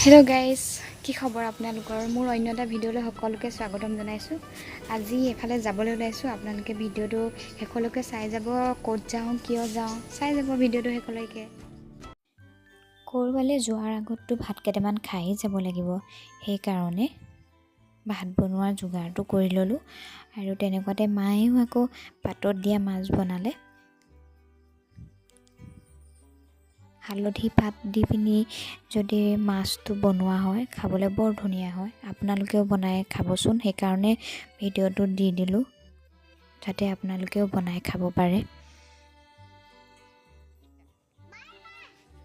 Hello' guys, কি খবৰ আপোনালোকৰ? মোৰ অন্য এটা ভিডিঅ'লৈ সকলোকে স্বাগতম জনাইছোঁ। আজি এফালে যাবলৈ ওলাইছোঁ। আপোনালোকে ভিডিঅ'টো শেষলৈকে চাই যাব। ক'ত যাওঁ, কিয় যাওঁ, চাই যাব ভিডিঅ'টো শেষলৈকে। ক'ৰবালৈ যোৱাৰ আগততো ভাত কেইটামান খায়েই যাব লাগিব। সেইকাৰণে ভাত বনোৱাৰ যোগাৰটো কৰি ল'লোঁ আৰু তেনেকুৱাতে মায়েও আকৌ পাতত দিয়া মাছ বনালে। হালধি পাত দি পিনি যদি মাছটো বনোৱা হয়, খাবলৈ বৰ ধুনীয়া হয়। আপোনালোকেও বনাই খাবচোন। সেইকাৰণে ভিডিঅ'টো দি দিলোঁ, যাতে আপোনালোকেও বনাই খাব পাৰে।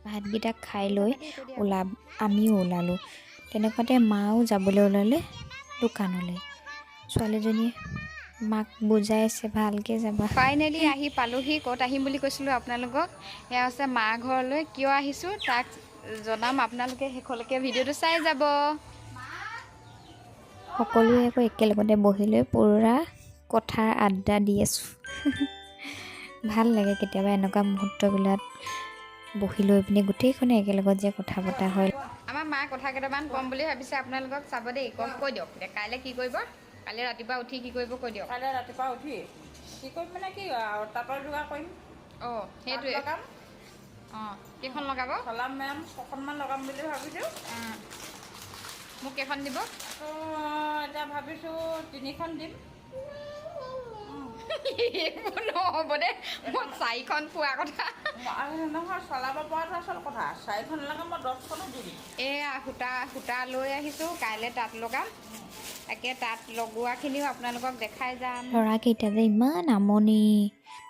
ভাতকেইটা খাই লৈ আমিও ওলালোঁ। তেনেকুৱাতে মাও যাবলৈ ওলালে দোকানলৈ। ছোৱালীজনীয়ে মাক বুজাই আছে, ভালকৈ যাবা। ফাইনেলি আহি পালোহি। ক'ত আহিম বুলি কৈছিলোঁ আপোনালোকক? সেয়া হৈছে মা ঘৰলৈ। কিয় আহিছোঁ তাক জনাম, আপোনালোকে শেষলৈকে ভিডিঅ'টো চাই যাব। সকলোৱে আকৌ একেলগতে বহি লৈ পূৰা কথাৰ আড্ডা দি আছোঁ। ভাল লাগে কেতিয়াবা এনেকুৱা মুহূৰ্তবিলাক, বহি লৈ পিনি গোটেইখনে একেলগত যে কথা পতা হয়। আমাৰ মা কথা কেইটামান ক'ম বুলি ভাবিছে আপোনালোকক, চাব দেই। কৈ দিয়ক এতিয়া, কাইলৈ কি কৰিব, কাইলৈ ৰাতিপুৱা উঠি কি কৰিব কৈ দিয়ক। কাইলৈ ৰাতিপুৱা উঠি কি কৰিম মানে কি আৰু, তাঁতৰ যোগাৰ কৰিম। অঁ, সেইটোৱে। তাঁত লগাম। অঁ, কেইখন লগাব? চলাম মেম ছখনমান লগাম বুলি ভাবিছোঁ। মোক কেইখন দিব? আকৌ এতিয়া ভাবিছোঁ তিনিখন দিম। এইবোৰ নহ'ব দেই, মই চাৰিখন পোৱা কথা। আৰু নহয়, চলাব পৰাটো আচল কথা। চাৰিখন লাগে, মই 10খনো দি দিম। এয়া সূতা লৈ আহিছোঁ, কাইলৈ তাঁত লগাম। তাকে তাঁত লগোৱাখিনিও আপোনালোকক দেখাই যাম। ল'ৰাকেইটা যে ইমান আমনি,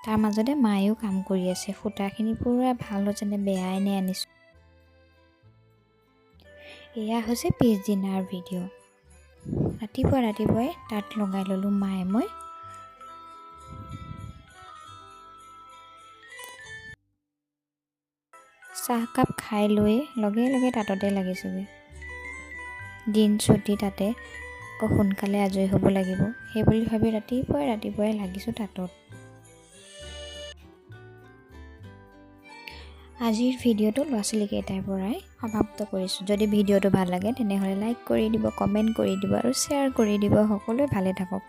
তাৰ মাজতে মায়েও কাম কৰি আছে। সূতাখিনি পূৰা ভাল হৈছে নে বেয়াই নে আনিছোঁ। এয়া হৈছে পিছদিনাৰ ভিডিঅ'। ৰাতিপুৱা ৰাতিপুৱাই তাঁত লগাই ল'লোঁ মায়ে মই। চাহকাপ খাই লৈ লগে লগে তাঁততে লাগিছোঁগৈ। দিন চুটি, তাতে আকৌ সোনকালে আজৰি হ'ব লাগিব, সেই বুলি ভাবি ৰাতিপুৱাই ৰাতিপুৱাই লাগিছোঁ তাঁতত। আজিৰ ভিডিঅ'টো ল'ৰা ছোৱালীকেইটাৰ পৰাই সমাপ্ত কৰিছোঁ। যদি ভিডিঅ'টো ভাল লাগে, তেনেহ'লে লাইক কৰি দিব, কমেণ্ট কৰি দিব আৰু শ্বেয়াৰ কৰি দিব। সকলোৱে ভালে থাকক।